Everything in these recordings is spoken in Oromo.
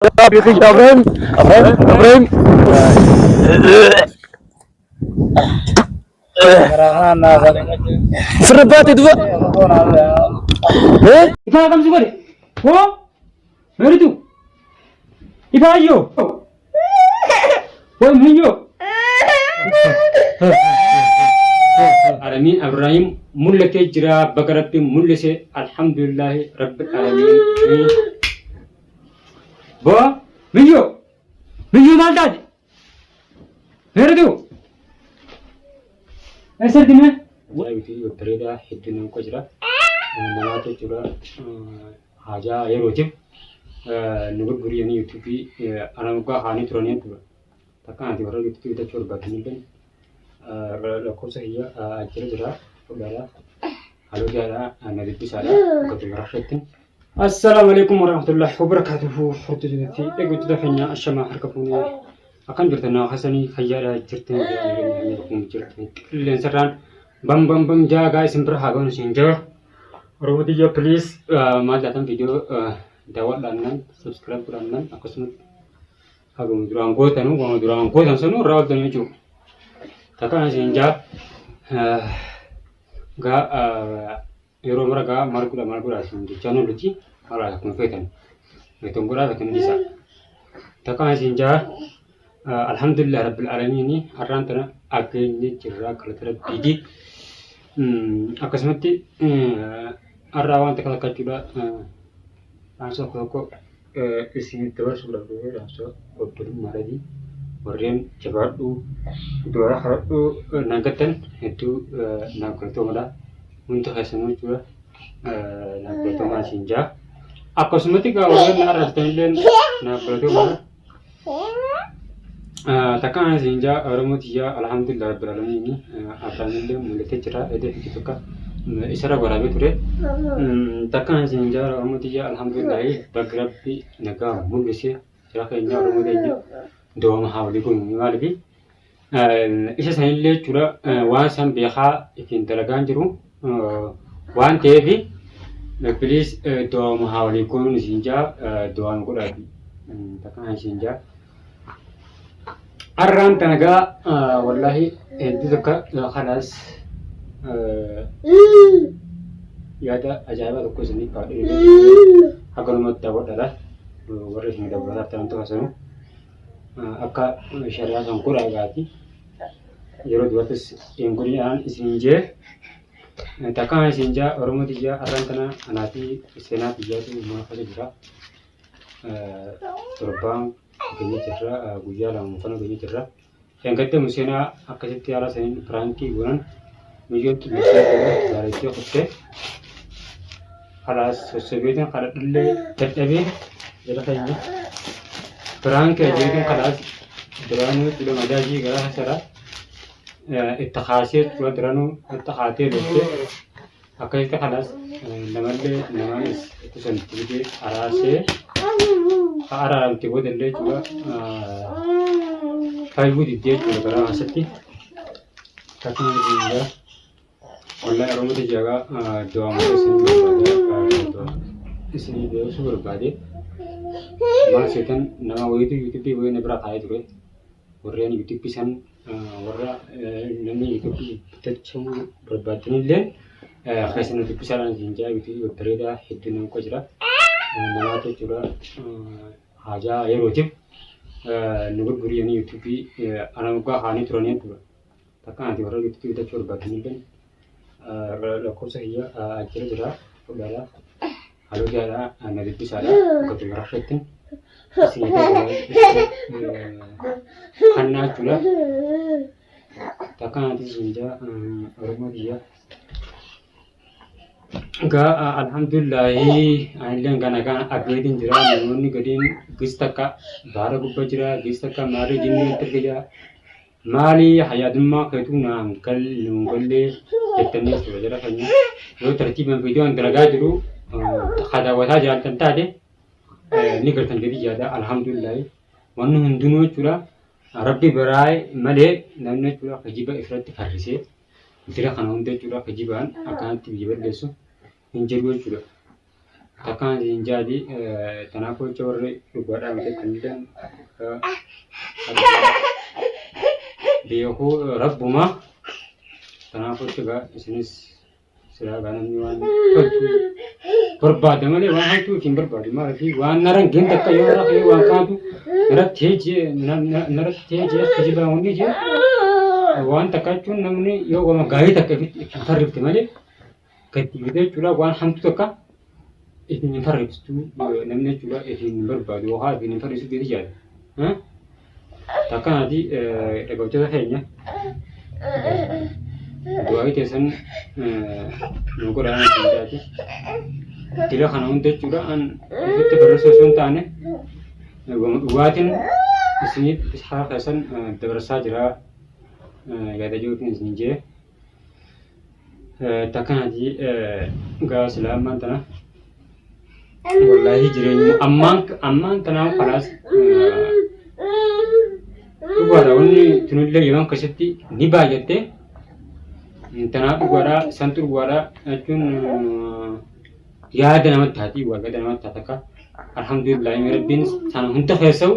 Abraham, Abraham, Abraham. Sirra baate duba. Eh? Ifaa akkam si godhe? Hoo? Meeritu? Ifaa ayyoo? Hoo miyyoo? Alamiin Abrahiim mul'atee jira baga rabbiin mul'ise alhamdulillahi rabbil alamiin. Boo miyyoo miyyoo maal taate? Meeritu? Eessa argine? Waa'ee babbareedaa hedduu nama qofa jira. Namaatu jechuudha haajaa yerootiif nu gurguriyanii yuutuubii ana moggaa kaanii turanii jechuudha. Takka ati warra yuutuubii bitachuu barbaaddan illee lakkoofsa kiyya achirra jira fudhaadha. Haloo jaadha na dubbisaadha bakka xumurasheetti. Assalaamu alaikum warahmatullahi wabarakatuhu. Hordoftoota fi eegdota keenya ashamaa harka fuunee akkam jirtan naa keessanii fayyaadha jirtan jirtan qilleensarraan bam bam bam jaagaa isin bira haa ga'uun isin jira. Oromoo tiyya please maal taatan viidiyoo daawwadhaan subscribe godhaan akkasumas haguma duraan gootanu wama duraan gootan sanuu irraa ooltan jechuudha. Takkaan isin jaa gaa yeroo mara gaa maal godha maal godha isin jechaa ooluti maal akkuma feetan feetan godhaa feetan dhiisaa. Takkaan isin jaa alhamdulillah rabbil alamiini har'aan tana ageenye jirraa galata rabbiiti. Akkasumatti har'aa waan takka takka jechuudha dhaamsa tokko tokko isin dabarsuudhaaf dhufee dhaamsa obbolummaadhaati. Warreen jabaadhu du'aa kadhadhu naan gattan hedduu naaf galatoomadha. Hunda keessanuu jechuudha naaf galatoomaa isin jaa. Akkasumatti egaa warreen na arrabsitan illee naaf galatoomadha. Takka ana isin jaa Oromoo tiyyaa alhamdulillah rabbil aalamiin abbaan illee mul'atee jira edee fi tokko isarra waraabee ture. Takka ana isin jaa Oromoo tiyyaa alhamdulillah bakki rabbi nagaa mul'ise jira keenya Oromoo keenya dooma haa walii goonu maaliif isa sanillee jechuudha waan san beekaa ittiin dalagaan jiru waan ta'eef please dooma haa walii goonuun isin jaa do'aan godhaati. Takka ana isin jaa. Har'aan tana gaa wallaahi hedduu takka kalaas yaada ajaa'ibaa tokko isiniif kaa'ee haganumatti daawwadhaadha. Warri isin daawwataa ta'an tokko akka shari'aa san godhaa gaati. Yeroo durattis hin godhinaan isin jee takkaan isin jaa Oromoo tiyyaa har'aan tana anaa fi seenaa tiyyaatu mana keessa jira. Torbaan geenye jirra guyyaa 2 kana geenye jirra. Engadda Museenaa akkasitti haala saniin piraankii goonan miyyoon xumurtee gaariitti kuttee kalaas sossobeetiin kadhadhullee dadhabee jala keenya piraankii ajeetiin kalaas duraanuu jechuudha majaajii garaa hasaraa itti kaasee jechuudha duraanuu itti kaatee loltee Akkasitti kanas namallee namaanis itti san itti fidee araarsee ka araaramte booda illee jechuudha fayyuu diddee jechuudha garaa keessatti. Akkuma jechuudha. Wallahi Oromoo tajaagaa du'aa malee isin barbaada. Isin beeksisuu barbaade. Maal seetan nama wayiitu yuutuubii wayii na bira kaa'ee ture. Warreen yuutuubii san warra namni yuutuubii bitachuu barbaaddanillee keessa nu dubbisaadhaan isin jaa yuutuubii babbareedaa hedduu nama qofa jira. Namaatu jechuudha haajaa yerootiif nu gurguriyanii yuutuubii ana moggaa kaanii turanii jechuudha. Takka ati warra yuutuubii bitachuu barbaaddanillee lakkoofsa kiyya achirra jira fudhaadha. Haloo jaadha na dubbisaadha bakka xumurasheetti isin kannaa jechuudha. Takka ati isin jaa Oromoo kiyya. Gaa alhamdulillahi anilleen kana kana agreetiin jira namoonni gadiin gis takka baara gubba jira gis takka maalii jinnii itti arga jira. Maalii hayaadummaa keetuu naan nuun gallee jettanii jechuudha jara keenya yoo tartiibaan viidiyoon dalagaa jiru ka daawwataa jiraattan taate ni gartan jedhii yaada alhamdulillahi wanni hundinuu jechuudha rabbi biraa malee namni jechuudha kijiba ifirratti farrisee dira kana hunda jechuudha kijibaan akkanatti biyya balleessu hin jiru jechuudha. Takkaan isin jaati tanaafuu jecha warri dhugaadhaan jettanillee beekuu rabbuma. Tanaafuu jecha gaa isinis silaa gaa namni waan toltu barbaada malee waan hamtuu hin barbaadu. Maaliif waan naran gin takka yoo rafee waan kaatu naratti hejee naratti hejee kijibaa wanni jee waan takka jechuun namni yoo waan gaarii takka ifitti hin tarrifte malee gadi fidee jechuudha waan hamtuu takka isin hin farriftu namni jechuudha isin hin barbaadu yookaan isin hin farrisu jedhee yaada. Takkanaati dhaggeeffattoota keenya du'aa'ii keessan nu godhaa isin jaati. Dila kana hunda jechuudha an ofitti barreessuu osoo hin taane dhugaatiin isiniif haala keessan dabarsaa jira yaada jiruutiin isin jee. Takkanati gaa silaa ammaan tana wallaahi jireenyu ammaan ammaan tanaa kalaas dhugaadha wanni tunillee yeman keessatti ni baay'atte tanaa dhugaadha santu dhugaadha jechuun yaada namatti taati waa yaada namatti taata akka alhamdulillahi rabbiin sana hunda keessa'u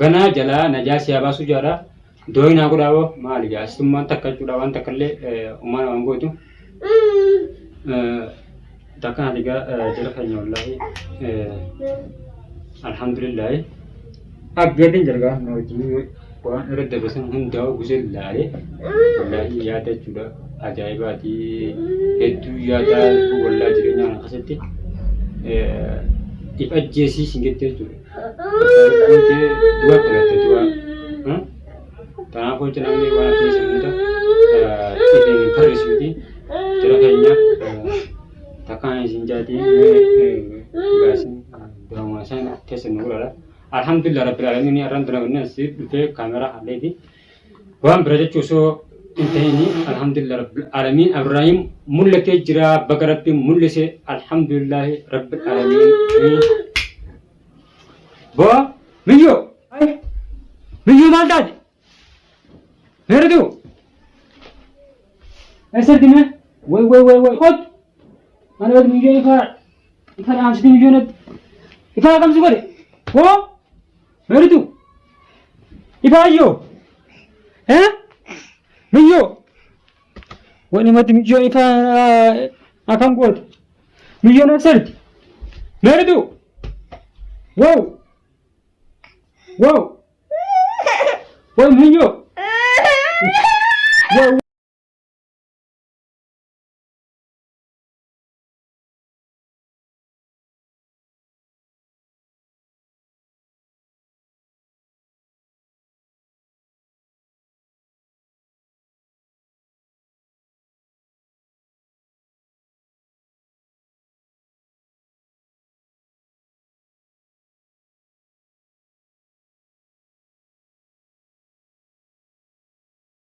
ganaa jalaa najaa siyaa baasuu jaadha. Dooyi naa godhaa boo maali gaa asummaan takka jechuudha waan takka illee uumaa namaan gootu. Takka nati gaa jara keenya wallaahi alhamdulillaahi. Abjeetiin jalgaa na wajjin waan irra dabarsan hundaa'u gusee laalee wallaahi yaada jechuudha ajaa'ibaati hedduu yaada wallaa jireenya kana keessatti if ajjeesii sin jette jechuudha. Du'a filatte du'a. Kanaaf hojii namni waan akka isa hunda ittiin hin tarrisuuti. Jara keenya takkaan isin jaatii gaasin du'amaa isaan keessa nu godhadha. Alhamdulillah rabbil alamin arran tana wanni asii dhufee kaameraa halleeti. Waan bira jechuu osoo hin ta'in alhamdulillah rabbil alamin Ibrahim mul'atee jira baga rabbiin mul'ise alhamdulillah rabbil alamin. Boo miyyoo miyyoo maal taate? Meeratu eessatti mee? Way way way way kottu mana bad miyyoo ifaa ifa dhaamsite miyyoo natti ifaa kamsi godhe boo meeratu ifaayyoo eh miyyoo wani mati miyyoo ifaa akam goote miyyoon eessatti meeratu wow wow way miyyoo wow.